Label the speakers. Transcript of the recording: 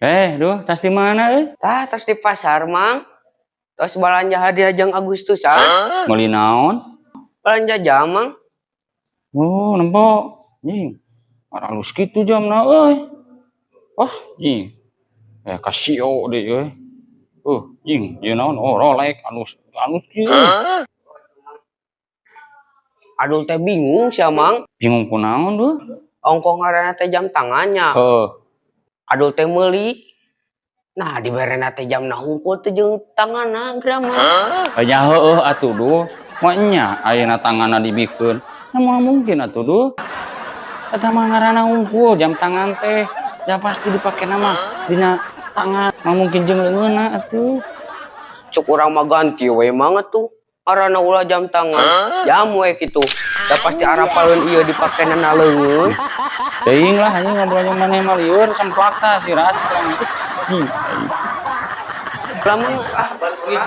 Speaker 1: Eh, duh, tas di mana eh?
Speaker 2: Tah, tos di pasar, Mang. Tos balanja hadiah jang Agustusan.
Speaker 1: Meuli naon?
Speaker 2: Balanja jam, Mang.
Speaker 1: Oh, nempo. Jing. Alus kitu jamna euy. Wah, jing. Eh, Casio deui euy. Jing, ieu naon? Oh, Rolex alus alus kieu.
Speaker 2: Adul teh bingung sia, Mang.
Speaker 1: Bingung kunaon, duh?
Speaker 2: Ongkoh ngaranna teh jam tangannya.
Speaker 1: Heeh.
Speaker 2: Adul teh meuli. Nah, diberena teh jamna hungkul teh jeung tanganna geura, Mang.
Speaker 1: Nya heueuh atuh, duh. Mah nya ayeuna tanganna dibikeun. Nah, moal mungkin atuh, duh. Eta mah ngaranna hungkul jam tangan teh. Ya pasti dipake mah dina tangan, mah mungkin jeung leungeunna atuh.
Speaker 2: Cuk urang mah ganti we, Mang, atuh. Ngaranna ulah jam tangan. Jam we kitu. Da pasti arapaleun ieu dipakena na leungeun.
Speaker 1: Teuing lah anjing, ngobrol jeung maneh mah lieur semplak tah si ras urang. Ih,
Speaker 2: Lah, Mang, ah, balik.